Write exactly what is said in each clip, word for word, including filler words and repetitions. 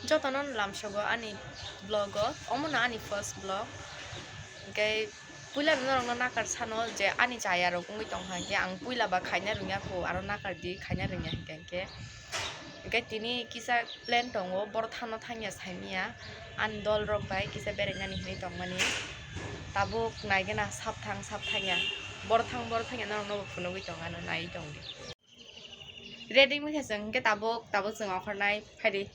Jotono lamsogo ani vlog o, omo no ani first vlog. Hingke puila norokno nakar sano je ani chaya rok wngwi tongkha, hingke ang puila ba khaina rwngya kho, aro nakar di khaina rwngya hingke hingke. Hingke tini kisa plan tongo, boro thangno thangya saimanya, ani dol rok bai kisa berainani hinwi tongmani. Tabuk naigena sap thang sap thangya, boro thang boro thangya norokno bo phunugwi tong ano naiwi tongdi. Ready wngkha chwng, hwnkhe tabuk, tabuk chwng okhornai phaidi.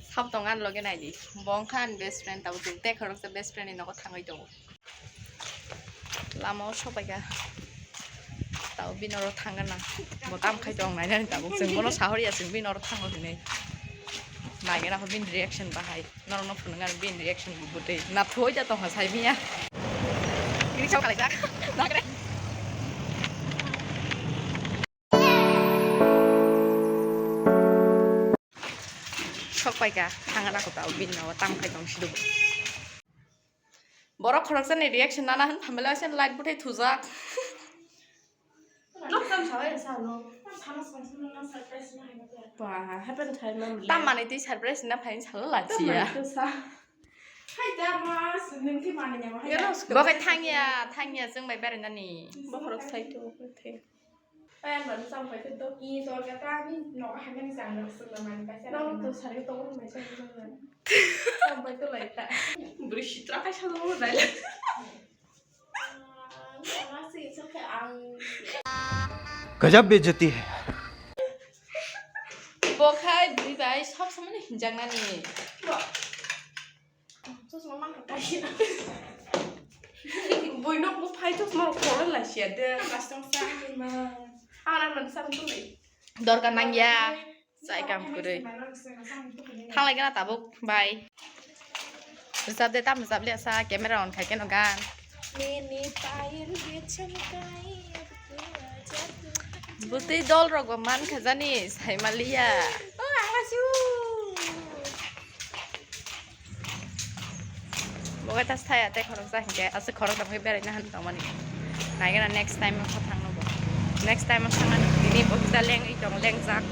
Sab tong ani loge naidi. Bo wngkha ani best friend, tabuk chwng tei khoroksa best friend ni nogo thangwi tongo. Lama o sopaikha. Tabuk bini oro thangana. Bo tam khai tong nainani tabuk chwng bono sahorya chwng bini oro thango hinwi. Naigena kho bini reaction bahai. Norokno phunuknani bini reaction bo bwtwi. Nathoi da tongkha saimanya. Kiri chao kalaijak. Nagre. Sok paikha, thangna kota bini nogo tam khai tong sidu. Borok khoroksa ni reaction nana hin phamela se light bwthai thujak. Noktam sabai sa no. Tam sana song song na surprise na hai na. Ba, happen thai na. Tam manwi twi surprise na phai sala lachiya. Tam manwi twi sa. Hai da ma, nung ki mani ya ma. Bo khe thangya, thangya chwng bai berainani. Bo khorok sai to, bo thai. Tei ang mani chang pai khe doki dorga ta ni nogo hai mani chang rok swng na mani kaisa. Nang to sari to mai chang rok na. Chang pai to lai ta. Bwrwi sitra kaisa lo dai. Ang si chang khe ang. गजब बेइज्जती है यार। Bo khai bwrwi bai sob samani hinjaknani. Bo. Chosma man kha kaisa. Bui nok bo phai chosma rok khoro la sia de. Bastong sa ma. Ara man sa tu le. Dorkar nangya. Sai kam kwrwi. Thanglai gana tabuk. Bye. Rwchap de, tam rwchap liya sa, camera on khai keno gan. Nini payil bicham kai. Bwtwi dol rok bo man kha jani, sai maliya. O, ang lasiu. Bo khe ta saya tei khoroksa hinkhe aswk khorok tongkhe beraina han tongmani. Naigena next time o thangno bo. Next time o thangna tini bo kisa lengwi tong lengjak.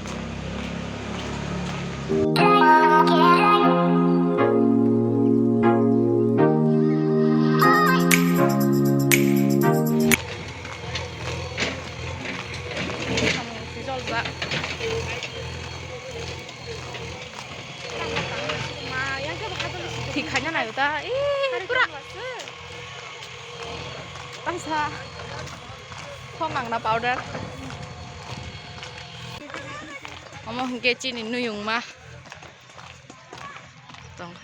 Samung si joljak. Thik khaina naio ta. Ee, pura. Tamsa. Thok nangna powder. Omo hinkhe chini nuyungma. Tong.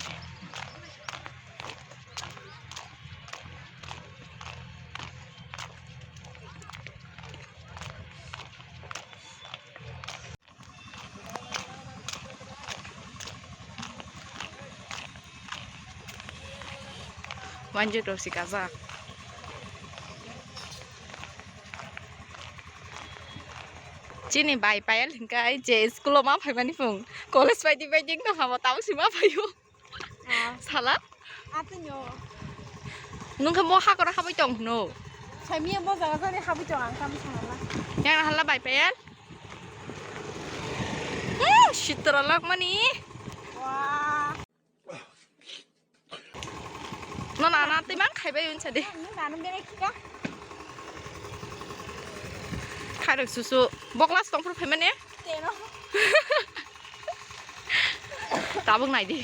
Wanjwi rok si kajak. Chini bai payal hingkai je school o ma phaimani phung college bai di bai ding no hamo tamo si ma phaio. Ah. Sala? Atwino. Nung khe mo hakoro habwi tong hwno? Saimiya mo jaga jani habwi tong ang tamo sanala. Yang hala bai payal? Hmm, sitra lakmani. Wah. No na na twi mang khaibai unsa de. Nung nanu bere kika. Khairok susu. Boklas tongphuru phaimane? Teno. Tabuk nai di.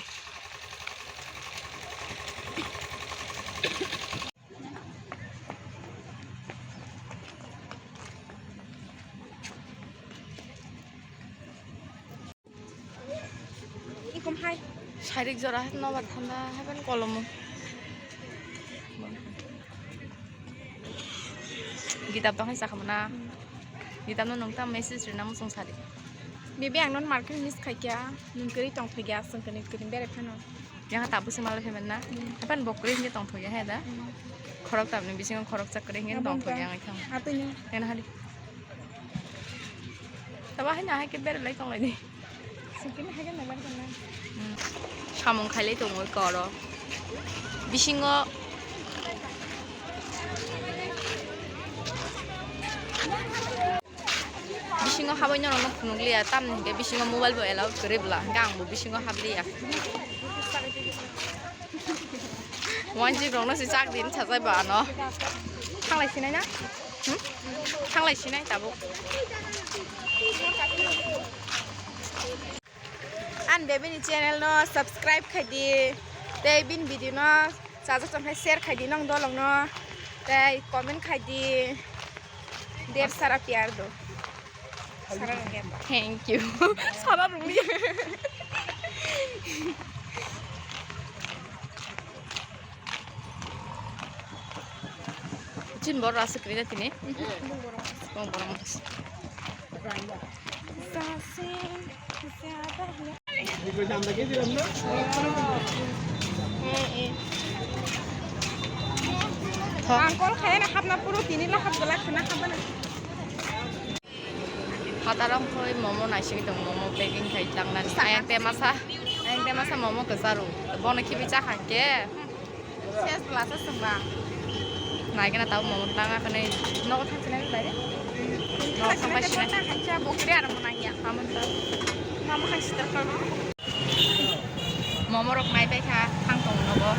Ikom hai. Sairik jora hai nobar thanda hai ban kolomo. Gita tong hai sakhamna. Gita no nung ta message rina musung sari. Bibi ang non market miss khai kya. Nung kiri tong thoi kya, sung kiri kiri bere phano. Yang ta busi malo hemen na. Hmm. Apan bokri hinge tong thoi ya he da. Hmm. Khorok tamni bisingo khorok chakri hinge tong thoi ya ngai thang. Atini. Yang hali. Taba hai na hai ke bere lai tong lai di. Sungkini hai ke nang lai tong na. Hmm. Samung khailai tong oi koro. Bisingo. Bisingo habwi norokno phunukliya, tamni hinkhe bisingo mobile bo allow kwrwi bwla, hinkhe ang bo bisingo habliya. Wanjik rokno se chak din sajai ba ano. Thanglai sinai na? Hmm? Thanglai sinai tabuk. Ani bebini channel no subscribe khai di, tei bini video no chajak tong khe share khai di nong dolong no, tei comment khai di. Der sara pyar do. Sara rung ya. Thank you. Sara rung ya. Chin bor rasa kri na tini. Bong bor rasa. Ang call khaina hapna puro tini la hap gala khana hapna. Phatarong khoi momo naising tong, momo packing khai tang nani. Ayang te masa, ayang te masa momo kwcharo. Bono khibi cha khan ke. Ses bwlasa swngba. Naikhe na tabuk momo tanga khwnwi. Nogo thang sinai bai de. Nogo thang bai sinai. Tang khaisa bokri aro mo nangya. Amon ta. Mama khan sitar kar mo. Momo rok nai bai kha thang tong nogo.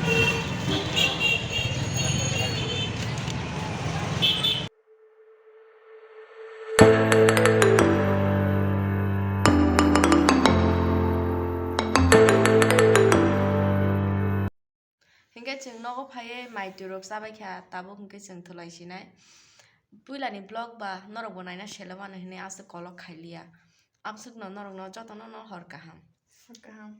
Hinkhe chwng nogo phaiwi mai twi rok chabai kha, tabuk hinkhe chwng thwlai sinai. Puilani vlog ba norok bo naina sele mano hinwi aswk kolok khailiya. Amswkno norokno jotono no hor kaham. Hor kaham.